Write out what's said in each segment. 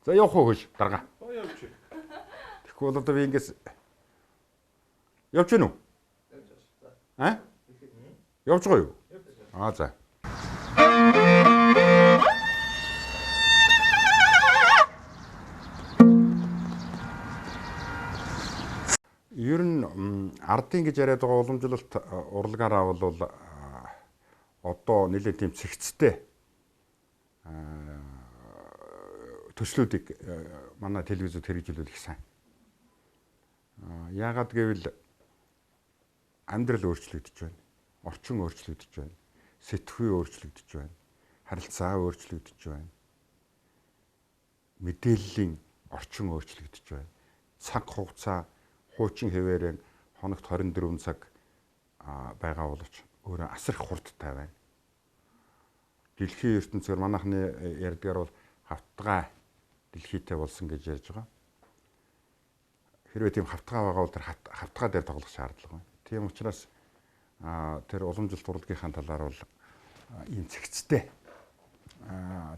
За явах уу хөөш дарга. Явчих. Тэгэхгүй бол одоо би ингээс явж гэнэ үү? Аа? Явж байгаа юу? Аа за. Ер нь ардын гэж яриад байгаа уламжлалт урлагаараа бол одоо нэлээд тийм цэгцтэй төслүүдийг манай телевизүүд хэрэгжүүлэх сайн. Яагаад гэвэл амьдрал өөрчлөгдөж байна. Орчин өөрчлөгдөж байна. Сэтгхүй өөрчлөгдөж байна. Харилцаа өөрчлөгдөж байна. Мэдээллийн орчин өөрчлөгдөж байна. Цаг хугацаа хуучин хэвээрэн хоногт 24 цаг байгаа боловч өөрөө асар их хурдтай байна. Дэлхийн ертөнцөөр манайхны ярьдгаар бол хавтгай дэлхийтэй болсон гэж ярьж байгаа. Хэрвээ тийм хавтгай байгаа бол тэр хавтгай дээр тоглох шаардлага байна. Тийм учраас тэр уламжлалт урлагийнхаа талаар бол ийм цэгцтэй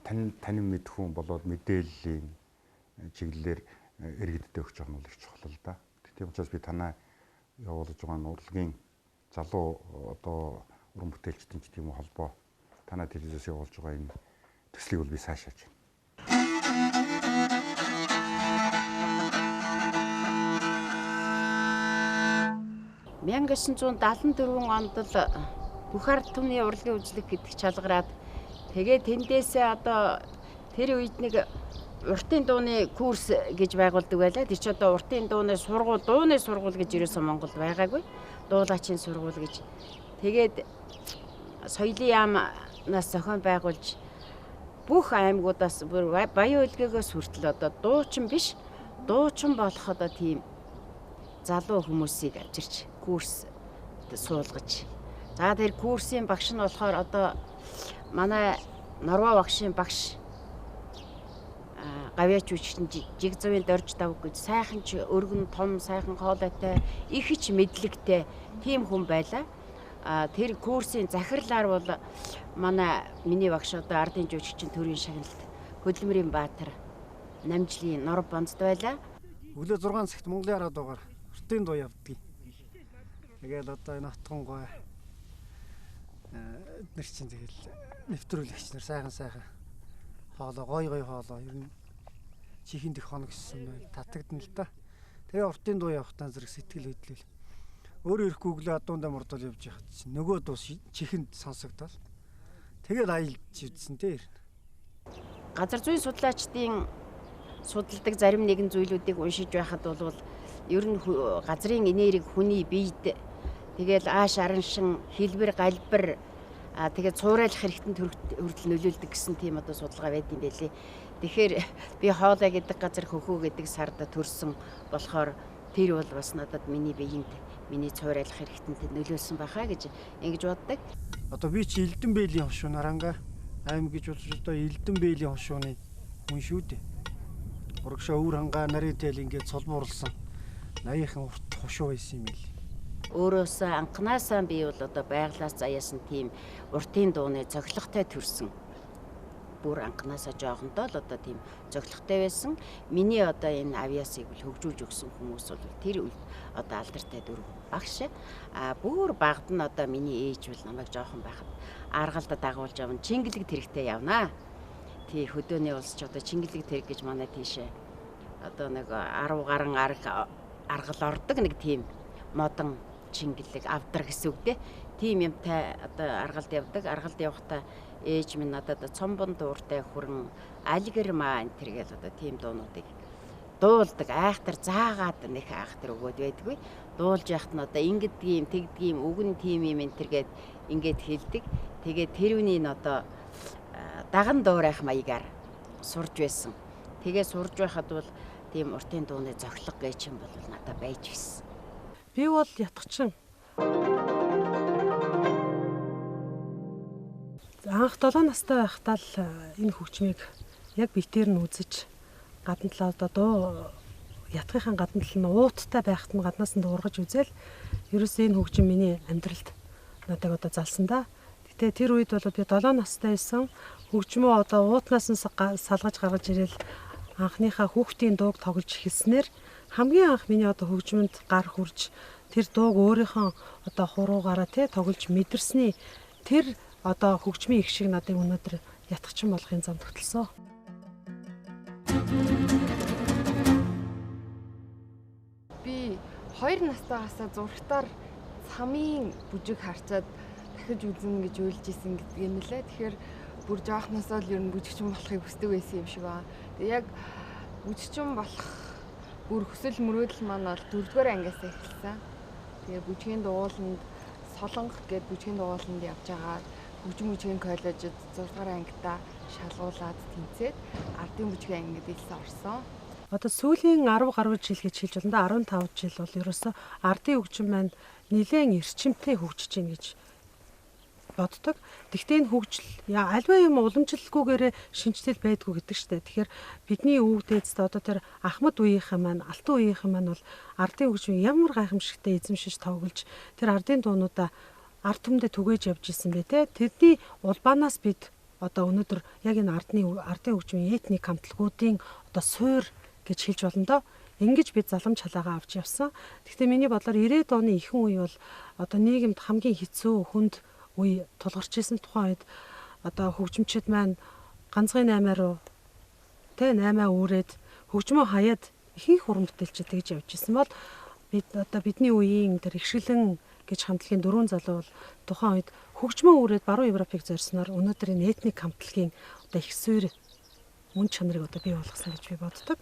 танин мэдхүүн болоод мэдээллийн чиглэлээр иргэдтэй өгч байгаа нь бол их чухал л да. Тийм учраас би танай явуулж байгаа урлагийн залуу одоо уран бүтээлчдийн ч тийм үү холбоо танай телевизээс явуулж байгаа энэ төслийг бол би сайшааж байна. 1974 онд л бүх ард түмний урлагийн үзлэг гэдэг чалгараад тэгээ тэндээсээ одоо тэр үед нэг уртын дууны курс гэж байгуулдаг байлаа. Тэр чи одоо уртын дууны сургууль, дууны сургууль гэж ерөөсөн Монголд байгаагүй. Дуулаачийн сургууль гэж. Тэгээд соёлын яамнаас зохион байгуулж бүх аймагудаас бүр Баян өлгөөгөөс хүртэл одоо дуучин биш, дуучин болох одоо тийм залуу хүмүүсийг авчирч курс суулгаж. За тэр курсын багш нь болохоор одоо манай Норваа багшийн багш гавьяач үчтэн жиг зувын дорж давг гэж сайхан ч өргөн том сайхан хоолойтой их ч мэдлэгтэй тийм хүн байлаа. Тэр курсын захирлаар бол манай миний багш одоо ардын жүжигчин төрийн шагналт Хөдөлмөрийн Баатар Намжлын Нор Бонцд байлаа. Өглөө 6 цагт Монголын арга дуугаар уртын дуу явдгийг. Тэгэл одоо энэ отгон гой эднэр чинь тэгэл нэвтрүүлэгч нар сайхан сайхан хоолой гой гой хоолой ер нь чихэнд их хоногссон байл татагдана л да. Тэгээ уртын дуу явахтаа зэрэг сэтгэл хөдлөл. Өөрөө ирэхгүй өглөө адуундаа мордол явж яхад чинь нөгөө дуу чихэнд сонсогдоол. Тэгэл аялж үзсэн те ер нь. Газар зүйн судлаачдын судалдаг зарим нэгэн зүйлүүдийг уншиж байхад бол ер нь газрын энерги хүний биед тэгэл ааш араншин хэлбэр галбир тэгээд цуурайлах хэрэгтэн хүртэл нөлөөлдөг гэсэн тийм одоо судалгаа байд юм байлээ. Тэгэхээр би хоолой гэдэг газар хөхөө гэдэг сард төрсөн болохоор тэр бол бас надад миний биеинд миний цуурайлах хэрэгтэнд нөлөөлсөн байхаа гэж ингэж боддог. Одоо би чи Элдэн бээлийн хошуу наранга аим гэж бодож одоо Элдэн бээлийн хошууны хүн шүү дээ. Урагшаа өвөр хангаа нарын тэл ингээд цолбуурлсан 80-ийн урт хошуу байсан юм л. Өөрөөсөө анхнаасаа би бол одоо байглаас заяасан тийм уртын дууны цохилготой төрсөн. Бүр анхнаасаа жоохондоо л одоо тийм цохилготой байсан. Миний одоо энэ авиасыг бол хөгжүүлж өгсөн хүмүүс бол тэр үед одоо алдартай дөрөв багш. А бүр багад нь одоо миний ээж бол намайг жоохон байхад аргалда дагуулж явна. Чингэлэг тэрэгтэй явнаа. Тий хөдөөний улс ч одоо Чингэлэг тэрэг гэж манай тийшээ одоо нэг 10 гарan аргал ордог нэг тийм модон Чингэлэг авдар гэсэн үг дээ. Тийм юмтай одоо аргалд явдаг. Аргалд явахдаа ээж минь надад цомбон дууртай хүрэн алгирмаа энэ төр гэл одоо тийм дуунуудыг дуулдаг. Айхтар заагаад нэг айхтар өгөөд байдгүй. Дуулж яхад нь одоо ингэдгийм тэгдгийм үг нь тийм юм энэ төр гээд ингээд хэлдэг. Тэгээд тэрүүний нь одоо даган дуурайх маягаар сурж байсан. Тэгээ сурж байхад бол тийм уртын дууны зохилго гэж юм бол надад байж гисэн. Би бол ятгчин. Анх 7 настай байхдаа л энэ хөгжмийг яг битээр нь үзэж гадна талаа одоо дуу ятгахын гадна тал нь ууттай байхад нь гаднаас нь дуургаж үзэл ерөөсөө энэ хөгжим миний амьдралд надад одоо залсан да. Гэтэ тэр үед бол би 7 настай байсан. Хөгжмөө одоо уутнаас нь салгаж гаргаж ирэл Анхныхаа хүүхдийн дууг тоглож эхэлснээр хамгийн анх миний одоо хөгжмөнд гар хүрж тэр дууг өөрийнхөө одоо хуруугаараа тий тоглож мэдэрсний тэр одоо хөгжмийн их шиг надыг өнөөдөр ятгахчин болохын замд хөтлсөн. Би 2 настайгаасаа зурагтаар цамын бүжиг харчаад дахиж үзнэ гэж уйлж исэн гэдэг юм лээ. Тэгэхээр бүр жоохносоо л ер нь бүжигчин болохыг хүсдэг байсан юм шиг байна. Тэгээ яг бүжигчин болох бүр хүсэл мөрөөдөл маань бол 4-р ангиас эхэлсэн. Тэгээ бүжгийн дугууланд Солонгот гээд бүжгийн дугууланд явж байгаа хөгжим бүжгийн коллежид 6-р ангидаа шалгуулад тэнцээд ардын бүжгийн ангид илсэн орсон. Одоо сүүлийн 10 гаруй жил гэж хэлж болно да, 15 жил бол ерөөсөө ардын хөгжим маань нэлээд эрчимтэй хөгжиж байна гэж боддог. Тэгвэл энэ хөгжил альва юм уламжлалгүйгээрээ шинжлэл байдгүй гэдэг штэ. Тэгэхээр бидний өвөг дээдсд одоо тэр Ахмад үеийнхэн маань, Алтан үеийнхэн маань бол ардын хөгжим ямар гайхамшигтай эзэмшиж тоглож тэр ардын дуунуудаа ард түмэндээ түгээж явж исэн бэ те. Тэдний улбанаас бид одоо өнөөдөр яг энэ ардын хөгжмийн этник хамтлагуудын одоо суур гэж хэлж болно доо. Ингэж бид заламж халаагаа авч явсан. Гэхдээ миний бодлоор 90-ад оны ихэнх үе бол одоо нийгэмд хамгийн хэцүү хүнд үе тулгарч исэн тухайн үед одоо хөгжимчид маань ганцхан 8 руу тэ 8 үүрээд хөгжмөө хаяад ихэнх уран бүтээлчид тэгж явж исэн бол бид одоо бидний үеийн тэр ихшгэлэн гэж хамтлагийн дөрвөн залуу бол тухайн үед хөгжмөө үүрээд баруун Европыг зорьсноор өнөөдөр энэ этник хамтлагийн одоо их суурь мөн чанарыг одоо бий болгосон гэж би боддог.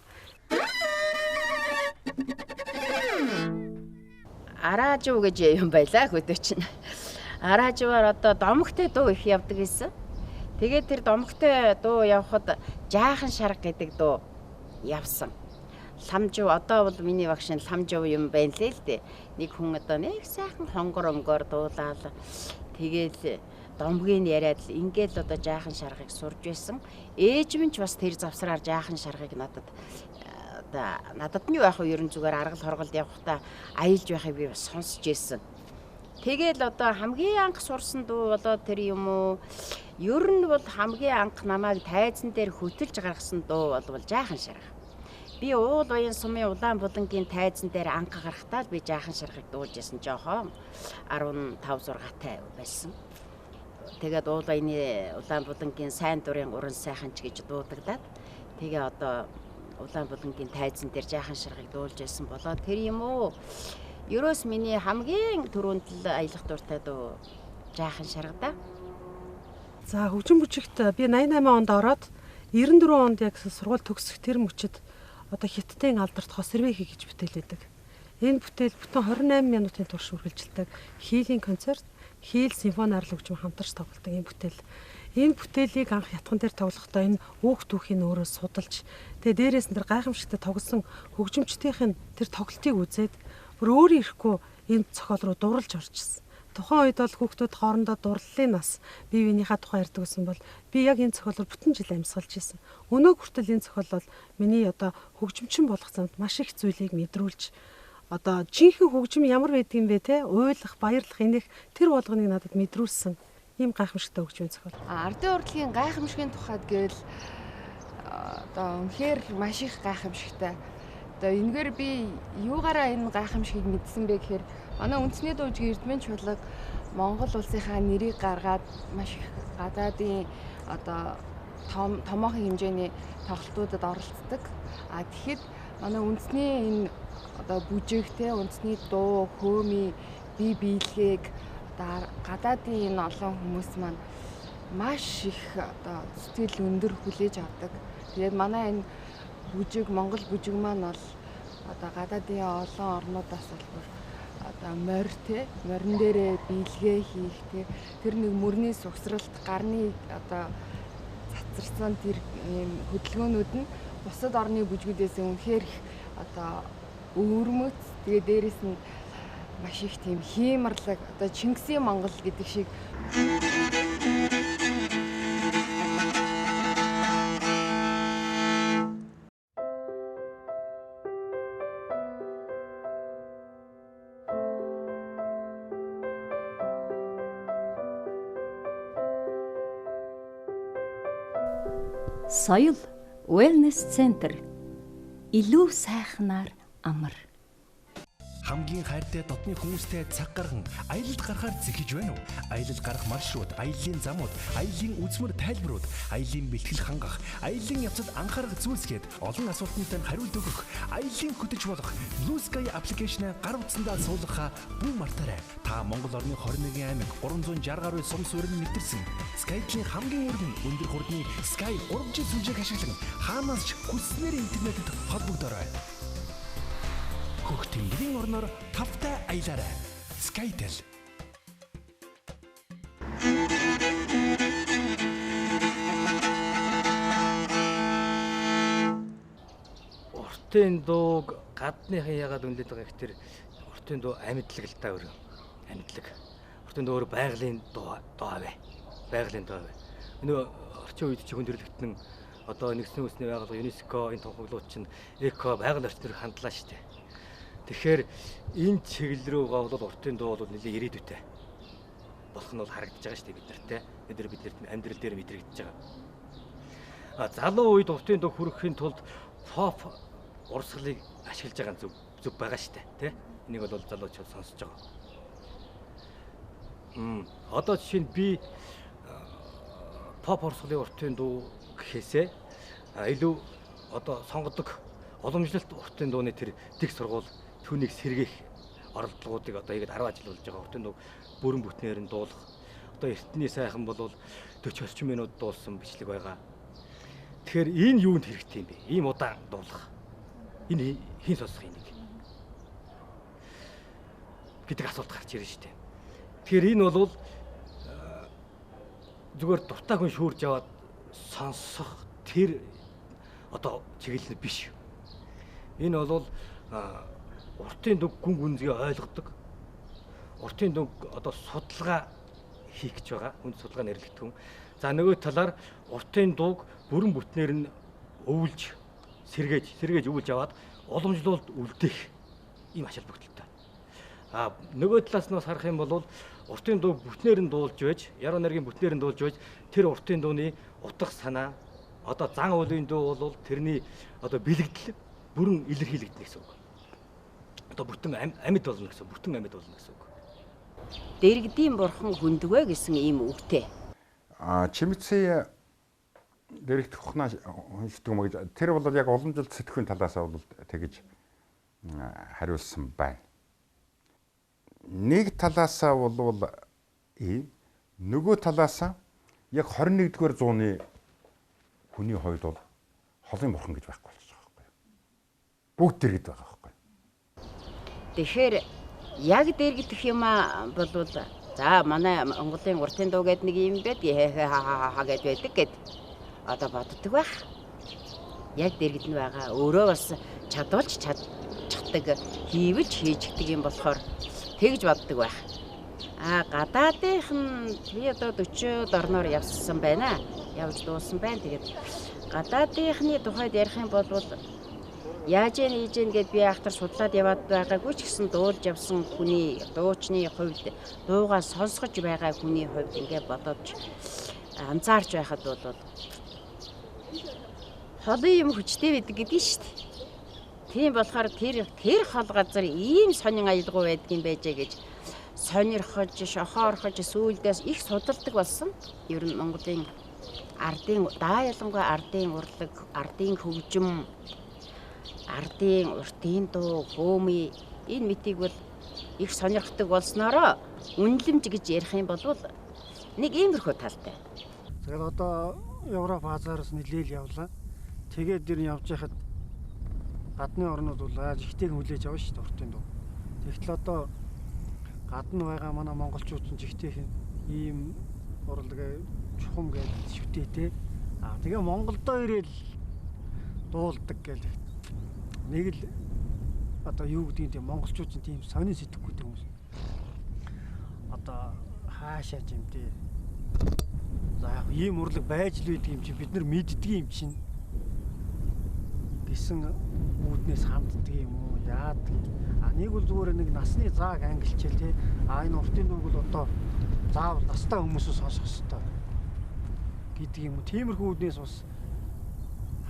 Араажуу гэж юм байлаа хөдөө чинь. Араажуугаар одоо домогтой дуу их явдаг гэсэн. Тэгээд тэр домогтой дуу явхад жаахан шарга гэдэг дуу явсан. Ламжуу одоо бол миний багш нь ламжуу юм байна лээ л дээ. Нэг хүн одоо нэг сайхан хонгор өнгөөр дуулаад тэгээл домгийн яриад л ингээл одоо жаахан шаргыг сурж байсан. Ээж минь ч бас тэр завсраар жаахан шаргыг надад одоо надад нь юу яах вэ, ер нь зүгээр аргал хорголд явахдаа аялж байхыг би бас сонсч байсан. Тэгээл одоо хамгийн анх сурсан дуу болоо тэр юм уу? Ер нь бол хамгийн анх намайг тайзан дээр хөтөлж гаргасан дуу болвол жаахан шарга. Би уул уян сумын улаан булангийн тайзан дээр анх гарахтаа л би жаахан шаргыг дуулж ясан, жоохон 15 6 тай байсан. Тэгээд уул уяны улаан булангийн сайн дурын уран сайхан ч гэж дуудаглаад тэгээ одоо улаан булангийн тайзан дээр жаахан шаргыг дуулж ясан болоо тэр юм уу? Ерөөс миний хамгийн түрүүнд л аялах дуртай дуу жаахан шарга да. За хөгжим бүжигт би 88 онд ороод 94 онд яг сургууль төгсөх тэр мөчид одоо Хятадын алдарт Хосэрвэхи гэж бүтээл байдаг. Энэ бүтээл бүтэн 28 минутын турш үргэлжилдэг хийлийн концерт, хийл симфони арлын хөгжим хамтарч тоглодог энэ бүтээл. Энэ бүтээлийг анх ятхан дээр тоглохдоо энэ өөх түүхийг өөрөө судалж, тэгээ дээрээс нь тэр гайхамшигтай тоглосон хөгжимчдийнх нь тэр тоглолтыг үзээд бүр өөрөө ирэхгүй энэ цохиол руу дурлж орчихсон. Тухайн үед бол хүүхдүүд хоорондоо дурлалын нас бие биенийхээ тухай ярьдаг гэсэн бол би яг энэ цохиолоор бүтэн жил амьсгалж исэн. Өнөө хүртэл энэ цохиол бол миний одоо хөгжимчин болох замд маш их зүйлийг мэдрүүлж одоо жинхэнэ хөгжим ямар байдаг юм бэ те, уйлах, баярлах, инех тэр болгоныг надад мэдрүүлсэн ийм гайхамшигтай хөгжмийн цохиол. Ардын урлагийн гайхамшигын тухайд гэвэл одоо үнэхээр маш их гайхамшигтай. Одоо энэгээр би юугаараа энэ гайхамшигыг мэдсэн бэ гэхээр манай үндэсний дуужгийн Эрдмийн чуулга Монгол улсынхаа нэрийг гаргаад маш их гадаадын одоо томоохон хэмжээний тоглолтуудад оролцдог. А тэгэхэд манай үндэсний энэ одоо бүжиг те, үндэсний дуу, хөөмий, бие биелгээг одоо гадаадын энэ олон хүмүүс маань маш их одоо сэтгэл өндөр хүлээж авдаг. Тэгээд манай энэ бүжиг, Монгол бүжиг маань бол одоо гадаадын олон орнуудаас бол бүр одоо морь те, морин дээрээ биелгээ хийх те, тэр нэг мөрний сугсралт, гарны одоо цацарсан тэр ийм хөдөлгөөнүүд нь бусад орны бүжгүүдээс үнэхээр их одоо өвөрмөц, тэгээ дээрээс нь маш их тийм хиймарлаг, одоо Чингисийн Монгол гэдэг шиг. Соёл Wellness Center илүү сайхнаар амар. Хамгийн хайртай дотны хүмүүстэй цаг гарган аялалд гарахаар зэхэж байна уу? Аялал гарах маршрут, аяллаа замууд, аяллаа үзмэр тайлбарууд, аяллаа бэлтгэл хангах, аяллаа явцад анхаарах зүйлс гээд олон асуултанд тань хариулт өгөх, аяллаа хөтөч болох Blue Sky аппликейшнээ гар утсандаа суулгахаа бүү мартаарай. Та Монгол орны 21 аймаг 360 гаруй сум суурьнд нэвтэрсэн Skytel-ийн хамгийн өргөн өндөр хурдны Sky 3G сүлжээг ашиглан хаанаас ч хүсснээр интернетэд холбогдоорой. Хөх тэнгэрийн орноор тавтай аялаарай. Skytel. Уртын дууг гадныхан ягаад үнэлээд байгаа их тэр уртын дуу амьдлаг л та өөрөө. Амьдлаг. Уртын дуу өөрөө байгалийн дуу аваа. Байгалийн дуу аваа. Нөгөө орчин үед чи хүндрэлтэн одоо нэгдсэн үндэсний байгууллага ЮНЕСКО энэ тунхаглууд чинь эко байгаль орчин руу хандлаа шүү дээ. Тэгэхээр энэ чиглэл рүү бол уртын дуу бол нэлээд ирээдүйтэй болох нь бол харагдаж байгаа шүү дээ бид нартэй. Бид нар амьдрал дээр мэдрэгдэж байгаа. А залуу үед уртын дуу хүрэхийн тулд поп урсгалыг ашиглаж байгаа нь зөв байгаа шүү дээ, тэ? Энийг бол залуучууд сонсож байгаа. Одоо жишээ нь би поп урсгалын уртын дуу гэхээсээ илүү одоо сонгодог уламжлалт уртын дууны тэр дэг сургуул түүнийг сэргээх оролдлогоодыг одоо игээд 10 ажил болж байгаа. Уртын дуу бүрэн бүтнээр нь дуулах. Одоо эртний сайхан бол 40 орчим минут дуулсан бичлэг байгаа. Тэгэхээр энэ юунд хэрэгтэй юм бэ? Ийм удаан дуулах. Энэ хэн сонсох юм нэг гэдэг асуулт гарч ирнэ шүү дээ. Тэгэхээр энэ бол зүгээр дуртай хүн шүүрж аваад сонсох тэр одоо чиглэл биш. Энэ бол уртын дүг гүн гүнзгий ойлгодог. Уртын дүг одоо судалгаа хийх гэж байгаа. Үнд судалгаа нэрлэгдэх хүн. За нөгөө талаар уртын дууг бүрэн бүтнээр нь өвлж, сэргээж өвлж аваад уламжлалт үлдээх ийм ач холбогдолтой. А нөгөө талаас нь бас харах юм бол уртын дууг бүтнээр нь дуулж байж, яруу найргийн бүтнээр нь дуулж байж тэр уртын дууны утга санаа одоо зан үйлийн дуу бол тэрний одоо бэлэгдэл бүрэн илэрхийлэгдэнэ гэсэн үг. Одоо бүтэн амьд болно гэсэн, бүтэн амьд болно гэсэн үг. Дэргэдийн бурхан хүндвэ гэсэн ийм үгтэй. А чимцээ дэрэгдэх хухнаа уншдаг юм гэж тэр бол яг уламжлалт сэтгүүн талаас бол тэгж хариулсан байна. Нэг талаасаа бол ийм, нөгөө талаасаа яг 21-р зууны хүний хувьд бол холын бурхан гэж байхгүй болчих жоох байхгүй. Бүгд дэргэд байгаа байхгүй. Тэгэхээр яг дэргэдэх юм аа болвол за манай Монголын уртын дуу гэдэг нэг юм байд хэ ха ха ха гэд байдаг гэд одоо боддог байх. Яг дэргэдэн байгаа. Өөрөө бас чадвалж чадчихдаг, хийвэлж хийчихдэг юм болохоор тэгж боддог байх. А гадаадынх нь би одоо 40-од орноор явсан байна. Явж дуусан байна. Тэгээд гадаадынхны тухайд ярих юм бол яаж яа хийж гэн гэд би ахтар судлаад яваад байгаагүй ч гэсэн дуулж явсан хүний дуучны хувьд дуугаа сонсгож байгаа хүний хувьд ингээ бодож анзаарч байхад бол холын юм хүчтэй байдаг гэдэг нь шүү дээ. Тийм болохоор тэр хол газар ийм сонин аялгау байдгийн байжээ гэж сонирхож, шохоорхож сүүлдээс их судалдаг болсон. Ер нь Монголын ардын даа ялангуяа ардын урлаг, ардын хөгжим, ардын уртын дуу, хөөмий энэ мэтийг бол их сонирхдаг болсноороо үнэлэмж гэж ярих юм бол нэг иймэрхүү талтай. Тэгээд одоо Европ Азаараас нэлээл явлаа. Тэгээд ер нь явж байхад гадны орнууд бол жигтэйг хүлээж авна шүү дээ уртын дуу. Тэгтэл одоо гадна байгаа манай монголчууд ч жигтэйх ийм урлаг чухам гэж шүтээ те. Аа тэгээ Монголдоо ирээл дуулдаг гэл нэг л одоо юу гэдгийг тийм монголчууд ч тийм сонин сэтгэхүйтэй хүмүүс. Одоо хаашаа ч юм те. За яг ийм урлаг байж л байдаг юм чи бид нар мэддэг юм чинь гэсэн үүднээс ханддаг юм уу яадаг. А нэг бол зүгээр нэг насны зааг ангилчээл те. А энэ уртын дууг бол одоо заавал настай хүмүүсээ сонсох ёстой гэдэг юм уу. Тиймэрхүү үүднээс бас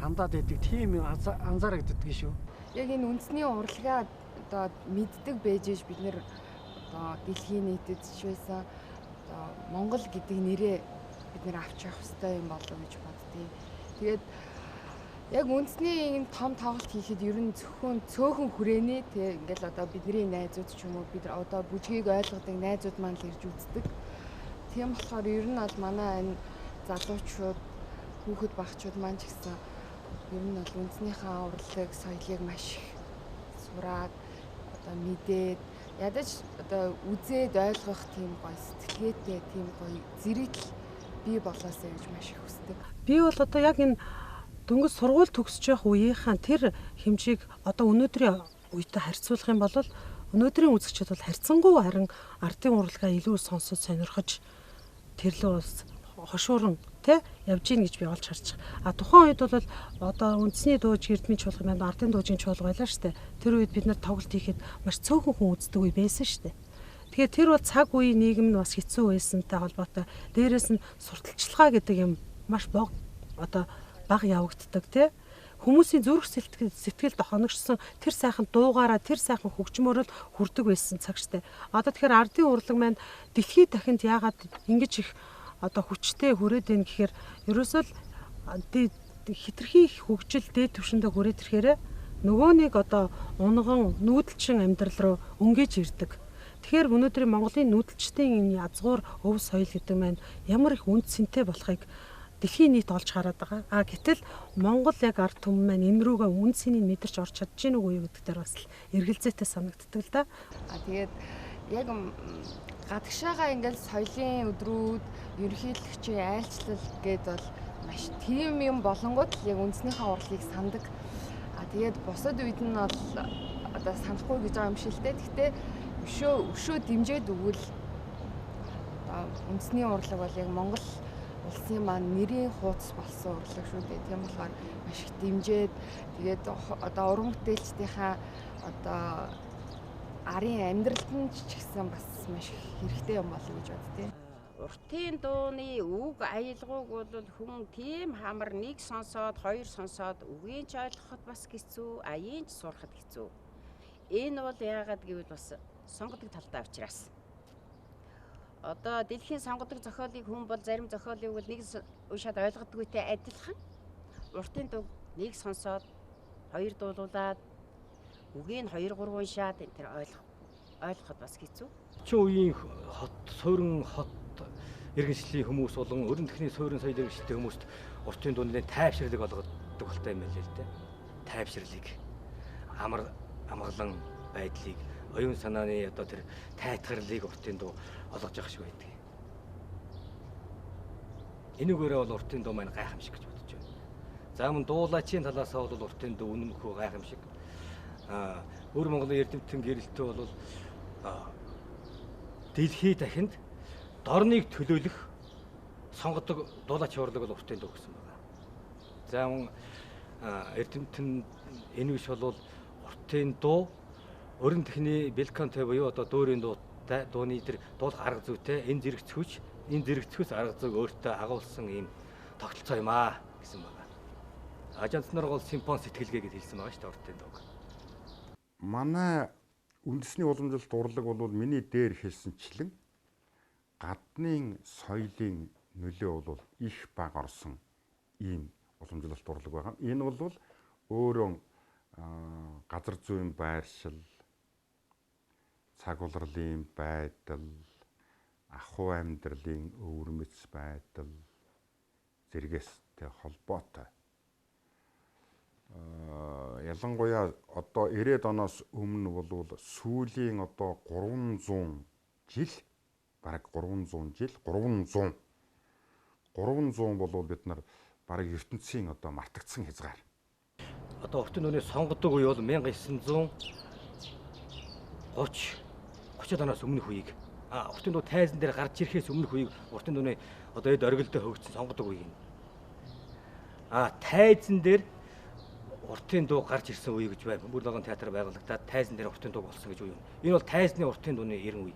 хандаад идэг тийм анзаарагддаг шүү. Яг энэ үндэсний урлагаа одоо мэддэг байж иж бид нэр одоо дэлхийн нийтэд ч байсан одоо Монгол гэдэг нэрээ бид нэр авч явах хэрэгтэй юм болов гэж боддгийг. Тэгээд яг үндэсний энэ том тоглолт хийхэд ер нь зөвхөн цөөхөн хүрээний тэг ингээл одоо бидний найзууд ч юм уу бид одоо бүжгийг ойлгодог найзууд маань л ирж үздэг. Тийм болохоор ер нь бол манай энэ залуучууд хүүхэд багчууд маань ч гэсэн ер нь бол үндэснийхээ урлаг, соёлыг маш их сураад одоо мэдээд ядаж одоо үзээд ойлгох тийм гоё сэтгэлгээтэй, тийм гоё зэрэгдэл бий болоосэй гэж маш их хүсдэг. Би бол одоо яг энэ дөнгөж сургууль төгсөж явах үеийнхаа тэр хэмжээг одоо өнөөдрийн үетэй харьцуулах юм бол өнөөдрийн үзэгчид бол харьцангуй харин ардын урлагаа илүү сонсож сонирхож тэрлүү бас хошуурн тэ явж гин гэж би олж харж байгаа. А тухайн үед бол одоо үндэсний дууж эрдмийн чуулган байна, ардын дуужийн чуулга байлаа штэ. Тэр үед бид нар тоглолт хийхэд маш цөөхөн хүн үздэг үе байсан штэ. Тэгэхээр тэр бол цаг үеийн нийгэм нь бас хэцүү байсантай холбоотой. Дээрээс нь сурталчилгаа гэдэг юм маш богино одоо бага явагддаг тий. Хүмүүсийн зүрх сэтгэлд хоногшсон тэр сайхан дуугаараа тэр сайхан хөгжмөөр л хүрдэг байсан цаг штэ. Одоо тэгэхээр ардын урлаг маань дэлхийд дахинд яагаад ингэж их одоо хүчтэй хүрээд байна гэхээр ерөөсөө л хитрхи их хөгжил дээд түвшиндээ хүрээд ирэхээр нөгөө нэг одоо унган нүүдэлчин амьдрал руу өнгөж ирдэг. Тэгэхээр өнөөдрийн Монголын нүүдэлчдийн энэ язгуур өв соёл гэдэг маань ямар их үнд цэнтэй болохыг дэлхийн нийт олж хараад байгаа. А гэтэл Монгол яг ард түмэн маань энэ рүүгээ үн цэнийг мэдэрч орч чадж гин үгүй юу гэдэг дээр бас л эргэлзээтэй санагддаг л да. А тэгээд яг гадагшаага ингээл соёлын өдрүүд, ерөнхийлөгчийн айлчлал гээд бол маш тийм юм болонгууд л яг үндснийхээ урлагийг сандаг. А тэгээд бусад үед нь бол одоо санахгүй гэж байгаа юм шиг л дээ. Гэхдээ өшөө дэмжиж өгвөл одоо үндэсний урлаг бол яг Монгол улсын маань нэрийн хууц болсон урлаг шүү дээ. Тийм болохоор маш их дэмжиж тэгээд одоо уран бүтээлчдийнхаа одоо арын амьдралд нь ч гэсэн бас маш их хэрэгтэй юм болов гэж боддیں۔ Уртын дууны үг аялгауг бол хүн тийм хамар нэг сонсоод хоёр сонсоод үгийг ч ойлгоход бас хэцүү, аяын ч сурахад хэцүү. Энэ бол яагаад гэвэл бас сонгодог талдаа учраас. Одоо дэлхийн сонгодог зохиолыг хүн бол зарим зохиолыг бол нэг уншаад ойлгодгүйтэй адилхан уртын дуу нэг сонсоод хоёр дуулуулад үгийг 2 3 уншаад энэ тэр ойлгоход бас хэцүү. Орчин үеийн хот суурин хот иргэншлийн хүмүүс болон өрн тэхний суурин соёл иргэншилтэй хүмүүст уртын дууны тайвширлыг олгодог болтой юм байл л дээ. Тайвширлыг, амар амгалан байдлыг, оюун санааны одоо тэр тайтгарлыг уртын дуу олгож явах шиг байдаг. Энүүгээрээ бол уртын дуу маань гайхамшиг гэж бодож байна. За мөн дуулаачийн талаас нь бол уртын дуу үнэмхүү гайхамшиг. Өр Монголын эрдэмтэн гэрэлтээ бол дэлхий дахинд дорныг төлөөлөх сонгодог дуулаач урлаг бол уртын дуу гэсэн байна. За мөн эрдэмтэн энэ биш бол уртын дуу өрн тэхний белканте буюу одоо дүүрийн дуутай дууны тэр дуулах арга зүйтэй энэ зэрэгцгүүч энэ зэрэгцгүүс арга зүйг өөртөө агуулсан ийм тогтолцоо юм аа гэсэн байна. Ажаанцнаар гол симфон сэтгэлгээ гэж хэлсэн байгаа шүү дээ уртын дууг. Манай үндэсний уламжлалт урлаг бол миний дээр хэлсэнчлэн гаднын соёлын нөлөө бол их бага орсон ийм уламжлалт урлаг байгаа. Энэ бол өөрөө газар зүйн байршил, цаг улирлын байдал, ахуй амьдралын өвөрмөц байдал зэрэгэстэй холбоотой. Ялангуяа одоо 90-ад оноос өмнө бол сүүлийн одоо 300 жил, бараг 300 жил, 300 болвол бид нар бараг ертөнцийн одоо мартагдсан хязгаар. Одоо уртын дууны сонгодог үе бол 1930 30-ад оноос өмнөх үеийг, уртын дуу тайзан дээр гарч ирэхээс өмнөх үеийг уртын дууны одоо эд оргилдоо хөгжсөн сонгодог үеийг. Тайзан дээр уртын дуу гарч ирсэн үе гэж байна. Бүр логон театр байгуулагдаад тайзан дээр уртын дуу болсон гэж үе юм. Энэ бол тайзны уртын дууны 90 үе.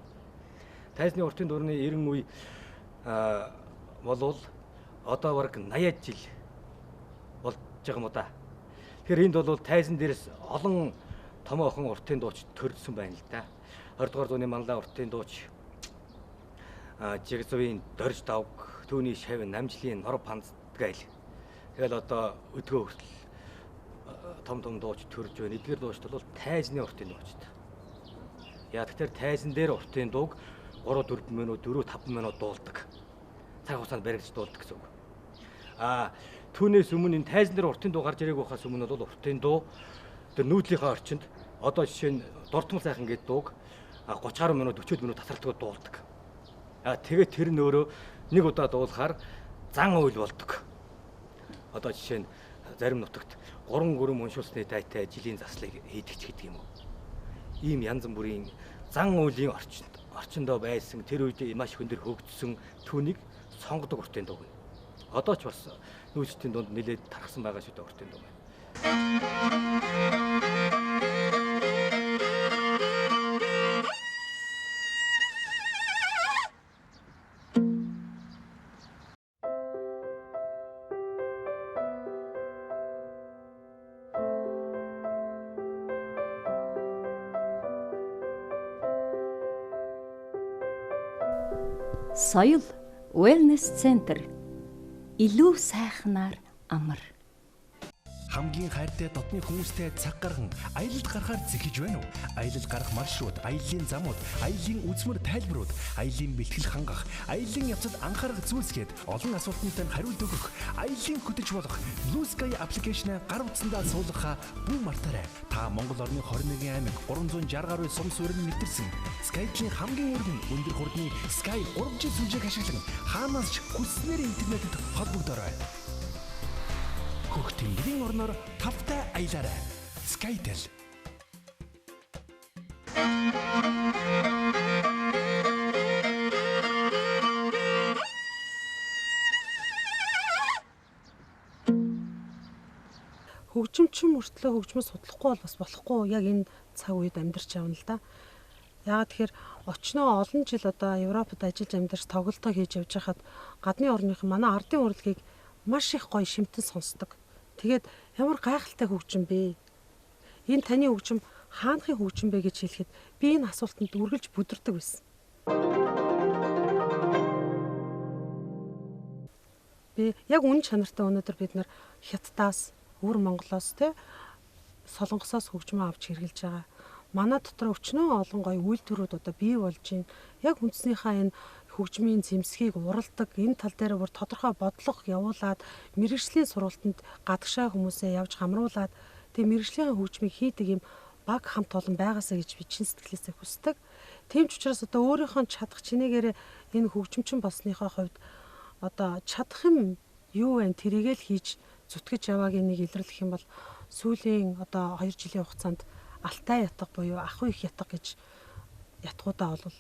Тайзны уртын дууны 90 үе болвол одоо бараг 80 жил болж байгаа юм да. Тэгэхээр энд бол тайзан дээрс олон томоохон уртын дууч төрсөн байна л да. 20 дугаар зууны манлай уртын дууч Жигзувын Дорж Давг, түүний шав Намжлын Нор Панц гээл. Тэгэл одоо өдгөө хүртэл том том дууч төрж байна. Эдгээр дуучид бол тайзны уртын дуучид. Яа тэгэхээр тайзан дээр уртын дууг 3-4 минут, 4-5 минут дуулдаг. Цаг хугацаанд баригдаж дуулдаг гэсэн үг. Түүнээс өмнө энэ тайзан дээр уртын дуу гарч ирээг байхаас өмнө бол уртын дуу тэр нүүдлийнхээ орчинд одоо жишээ нь Дортмол сайхан гэдэг дууг 30 гаруй минут, 40 минут тасралтгүй дуулдаг. Тэгээд тэр нь өөрөө нэг удаа дуулахаар зан үйл болдог. Одоо жишээ нь зарим нутагт 3 гүрэм уншуулсны дайтай жилийн заслыг хийдэг ч гэдэг юм уу. Ийм янз бүрийн зан үйлийн орчиндөө байсан тэр үед маш өндөр хөгжсөн түүнийг сонгодог уртын дуу. Одоо ч бас нүүдэлчдийн дунд нэлээд тархсан байгаа шүү дээ уртын дуу. Соёл Wellness Center илүү сайхнаар амар. Хамгийн хайртай дотны хүмүүстэй цаг гарган аялалд гарахаар зэхэж байна уу? Аялал гарах маршрут, аяллаа замууд, аяллаа үзмэр тайлбарууд, аяллаа бэлтгэл хангах, аяллаа явцад анхаарах зүйлс гээд олон асуултанд тань хариулт өгөх, аяллаа хөтөч болох Blue Sky аппликейшнээ гар утсандаа суулгахаа бүү мартаарай. Та Монгол орны 21 аймаг 360 гаруй сум суурин нэвтэрсэн Skytel-ийн хамгийн өргөн өндөр хурдны Sky 3G сүлжээг ашиглан хаанаас ч хүсснээр интернетэд холбогдоорой. Хөх тэнгэрийн орноор тавтай аялаарай. Skytel. Хөгжимчин мөртлөө хөгжмөө судлахгүй бол бас болохгүй яг энэ цаг үед амьдарч явна л да. Яагаад тэгэхээр очноо олон жил одоо Европод ажиллаж амьдарч тоглолтоо хийж явж байхад гадны орныхан манай ардын урлагийг маш их гоё шимтэн сонсдог. Тэгээд ямар гайхалтай хөгжим бэ? Энэ таны хөгжим хаанхын хөгжим бэ гэж хэлэхэд би энэ асуултанд үргэлж бүдэрдэг байсан. Би яг үнэн чанартай өнөөдөр бид нар Хятадаас, өвөр Монголоос те Солонгосоос хөгжмөө авч хэрглэж байгаа. Манай дотор өчнөө олон гоё үйлдвэрүүд одоо бий болж байна. Яг үндснийхээ энэ хөгжмийн зэмсгийг уралдаг энэ тал дээр бүр тодорхой бодлого явуулаад мэргэжлийн сургалтанд гадагшаа хүмүүсээ явж хамруулад тэг мэргэжлийн хөгжмийг хийдэг юм баг хамт олон байгаасаа гэж би чин сэтгэлээсээ хүсдэг. Тийм ч учраас одоо өөрийнхөө чадах чинээгээр энэ хөгжимчин болсныхоо хувьд одоо чадах юм юу вэ тэрийг л хийж зүтгэж яваагийн нэг илэрлэх юм бол сүүлийн одоо 2 жилийн хугацаанд Алтай ятга буюу Ахуй их ятга гэж ятгуудаа бол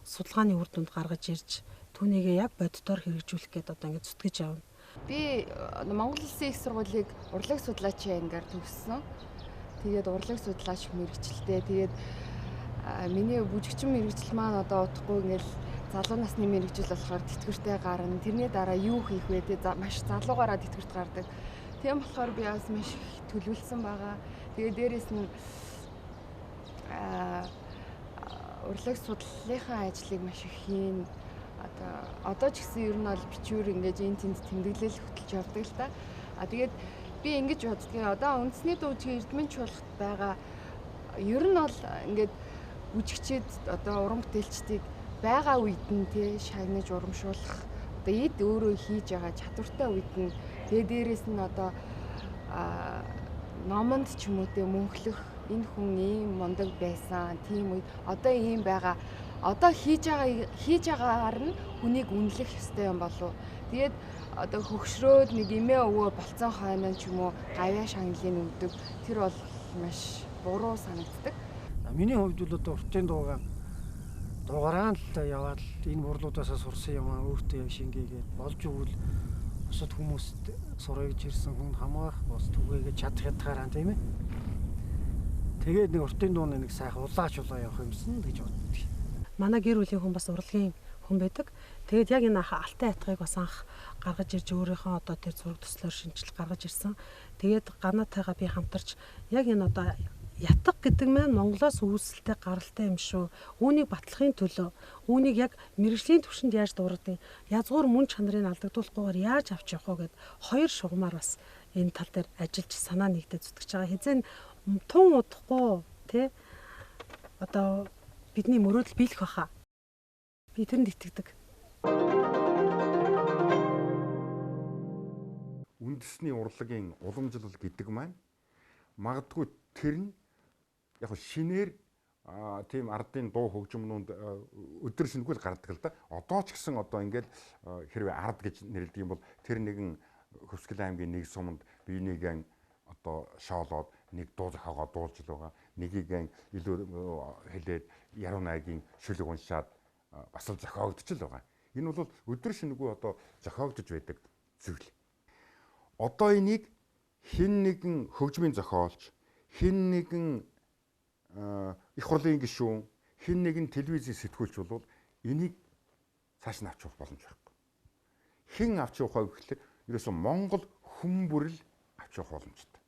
судалгааны үр дүнд гаргаж ирж түүнийгээ яг боддоор хэрэгжүүлэх гээд одоо ингэ зүтгэж явна. Би Монгол Улсын их сургуулийг урлаг судлаачийн ангаар төгссөн. Тэгээд урлаг судлаач мэргэжилтэй. Тэгээд миний бүжигчин мэргэжил маань одоо удахгүй ингээл залуу насны мэргэжил болохоор тэтгэвртэй гарна. Тэрний дараа юу хийх вэ? Тэ маш залуугаараа тэтгэврт гардаг. Тийм болохоор би бас маш их төлөвлөсөн байгаа. Тэгээд дээрэс нь урлаг судлалынхаа ажлыг маш их хийн. Одоо ч гэсэн ер нь бол бичвэр ингэж энэ тэнд тэмдэглэл хөтөлж явдаг л та. Тэгээд би ингэж боддгийн. Одоо үндэсний дуучин Эрдмийн чуулгад байгаа ер нь бол ингээд бүжигчид одоо уран бүтээлчдийг байгаа үед нь тий шагнаж урамшуулах одоо эд өөрөө хийж байгаа чадвартай үед нь тэгээ дээрэс нь одоо номонд ч юм уу тий мөнхлөх энэ хүн ийм мундаг байсан тийм үед одоо ийм байгаа одоо хийж байгаагаар нь хүнийг үнэлэх ёстой юм болов. Тэгээд одоо хөгшрөөд нэг эмээ өвөө болцсон хойно ч юм уу гавьяа шагналын өгдөг тэр бол маш буруу санагддаг. Миний хувьд бол одоо уртын дуугаа дугаараа л яваад энэ бурлуудаасаа сурсан юм аа өөртөө яг шингээгээд болж өгвөл бусад хүмүүст сурах гэж ирсэн хүн хамгаах бас түгээгээд чадах ядгаараа тийм ээ. Тэгээд нэг уртын дууны нэг сайхан улаач улаа явах юмсан гэж боддог. Манай гэр бүлийн хүн бас урлагийн хүн байдаг. Тэгээд яг энэ алтай хайтгыг бас анх гаргаж ирж өөрийнхөө одоо тэр зураг төслөөр шинжил гаргаж ирсэн. Тэгээд ганаатайгаа би хамтарч яг энэ одоо ятга гэдэг маань Монголоос үүсэлтэй гаралтай юм шүү. Үүнийг батлахын төлөө үүнийг яг мэрэгжлийн түвшинд яаж дуурайдаг, язгуур мөн чанарыг алдагдуулахгүйгээр яаж авч явах вэ гэд хоёр шугамар бас энэ тал дээр ажиллаж санаа нэгдээ зүтгэж байгаа. Хэзээ тун удахгүй тий одоо бидний мөрөөдөл биелэх байхаа. Би тэрэнд итгэдэг. Үндэсний урлагийн уламжлал гэдэг маань магадгүй тэр нь яг шинээр тийм ардын дуу хөгжмнүүд өдөр шинэгүй л гардаг л да. Одоо ч гэсэн одоо ингээд хэрвээ ард гэж нэрлэдэг юм бол тэр нэгэн Хөвсгөл аймгийн нэг суманд биенийгэн одоо шоолоод нэг дуу зохиогоо дуулж л байгаа. Нэгийг илүү хэлээд яруу найгийн шүлэг уншаад бас л зохиогдож л байгаа. Энэ бол өдөр шинэгүй одоо зохиогдож байдаг зүйл. Одоо энийг хэн нэгэн хөгжмийн зохиолч, хэн нэгэн их хурлын гишүүн, хэн нэгэн телевизийн сэтгүүлч бол энийг цааш нь авч явах боломж байхгүй. Хэн авч явах вэ гэхлээр ерөөсөө Монгол хүн бүрэл авч явах боломжтой.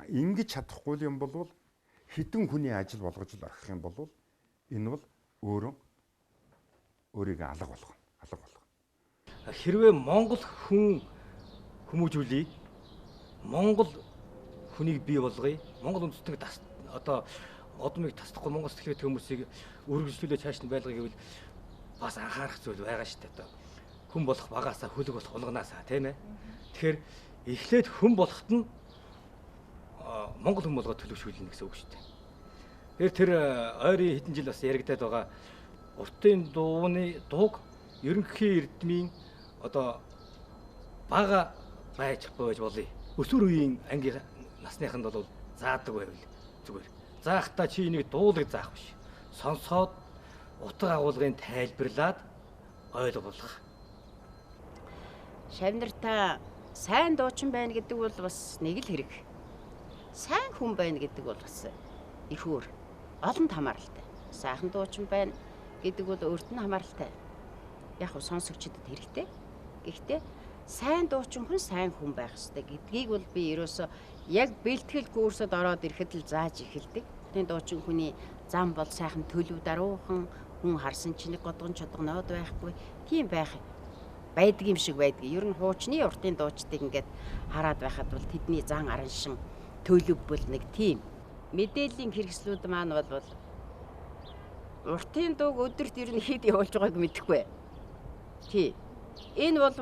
Ингэж чадахгүй юм бол хэдэн хүний ажил болгож л орхих юм бол энэ бол өөрөө өөрийгөө алга болгоно. Алга болгоно. Хэрвээ Монгол хүн хүмүүжүүлье, Монгол хүнийг бий болгоё, Монгол үндэстнийг одоо одмыг тасдахгүй Монгол сэтгэлгээтэй хүмүүсийг өргөжлүүлээ цааш нь байлгая гэвэл бас анхаарах зүйл байгаа шүү дээ. Одоо хүн болох багаасаа хөлөг болох унгнаасаа тийм ээ. Тэгэхээр эхлээд хүн болоход нь Монгол хүн болгоод төлөвшүүлнэ гэсэн үг шүү дээ. Тэгэхээр тэр ойрын хэдэн жил бас яригадаад байгаа уртын дууны дууг ерөнхий эрдмийн одоо бага байж байж болъё. Өсвөр үеийн ангийн насныханд бол заадаг байвал зүгээр. Заахтаа чи энийг дуулыг заах биш. Сонсоод утга агуулгын тайлбарлаад ойлгуулах. Шавнартаа сайн дуучин байна гэдэг бол бас нэг л хэрэг. Сайн хүн байна гэдэг бол бас их өөр. Олонд хамааралтай. Сайхан дуучин байна гэдэг бол өөрт нь хамааралтай. Яг нь сонсогчдод хэрэгтэй. Гэхдээ сайн дуучин хүн сайн хүн байх ёстой гэдгийг бол би ерөөсөө яг бэлтгэл курсод ороод ирэхэд л зааж эхэлдэг. Тэний дуучин хүний зам бол сайхан төлөв даруухан хүн харсан чинь нэг годгон чодгоноод байхгүй тийм байх байдаг юм шиг байдаг. Ер нь хуучны уртын дуучдыг ингээд хараад байхад бол тэдний зан араншин төлөв бол нэг тийм мэдээллийн хэрэгслүүд маань бол уртын дууг өдөрт ер нь хэд явуулж байгааг мэдэхгүй. Тий. Энэ бол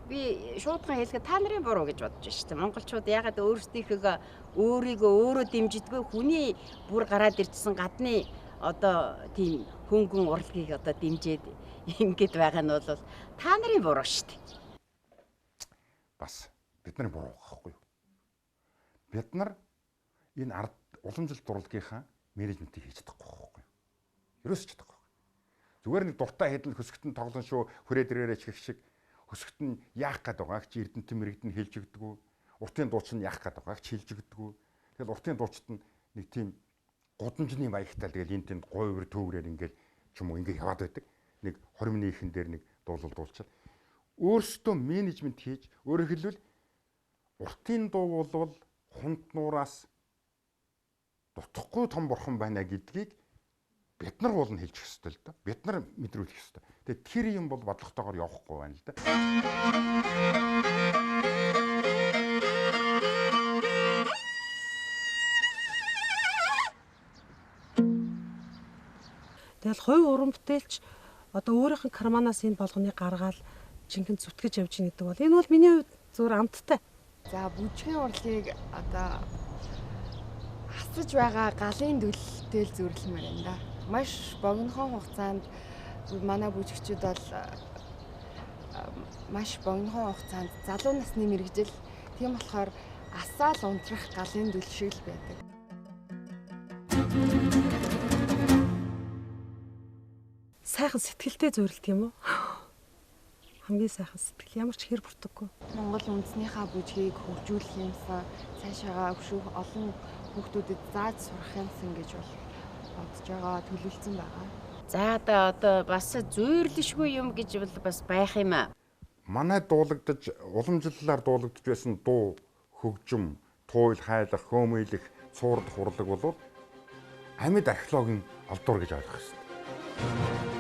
би шуудхан хэлэхэд та нарын буруу гэж бодож байна шүү дээ. Монголчууд ягаад өөрсдийнхөө өөрийгөө өөрөө дэмжидэггүй хүний бүр гараад ирчихсэн гадны одоо тийм хөнгөн урлагийг одоо дэмжиж ингэж байгаа нь бол та нарын буруу шүү дээ. Бас бидний буруу байхгүй юу? Бид нар энэ ард уламжлалт урлагийнхаа менежментийг хийж чадахгүй байхгүй юу? Ерөөсч чадахгүй. Зүгээр нэг дуртай хэдэн хөсгөтөн тоглон шүү хүрээ дээрээ чих шиг хөсгөт нь яах гээд байгааг чи эрдэмтэн мэрэгдэн хэлж өгдөггүй. Уртын дууч нь яах гээд байгааг ч хэлж өгдөггүй. Тэгэл уртын дуучид нь нэг тийм гудамжны маягтай тэгэл энэ тэнд гуйвар төврээр ингээл ч юм уу ингээ яваад байдаг. Нэг 20 миний ихэн дээр нэг дуулал дуулчихал. Өөрсдөө менежмент хийж өөрөөр хэлбэл уртын дуу болвол хунт нуураас дутхгүй том бурхан байна гэдгийг бид нар уулна хэлж өгөх ёстой л да. Бид нар мэдрүүлэх ёстой. Тэгээд тэр юм бол бодлоготойгоор явахгүй байна л да. Тэгэл хувь уран бүтээлч одоо өөрийнх нь карманаас энэ болгоныг гаргаал жинхэнэ зүтгэж явж гин гэдэг бол энэ бол миний хувьд зүгээр амттай. За бүжгийн урлагийг одоо хасаж байгаа галын дүлтэй л зүрлэмээр байна да. Маш богинохон хугацаанд манай бүжигчид бол маш богинохон хугацаанд залуу насны мэргэжил, тийм болохоор асаал унтрах галын дүл шиг л байдаг. Сайхан сэтгэлтэй зүйрлдэг юм уу? Хамгийн сайхан сэтгэл ямар ч хэр бүртэггүй. Монгол үндэснийхаа бүжгийг хөгжүүлэх юмсан, цаашаага өшөөх олон хүүхдүүдэд зааж сурах юмсан гэж бол бодож байгаа, төлөвлөсөн байгаа. За одоо бас зүйрлэшгүй юм гэж бол бас байх юм аа. Манай дуулагдаж уламжлалаар дуулагдаж байсан дуу, хөгжим, туйл хайлах, хөөмөйлөх, цуурдах урлаг бол амьд археологийн олдвор гэж ойлгох ёстой.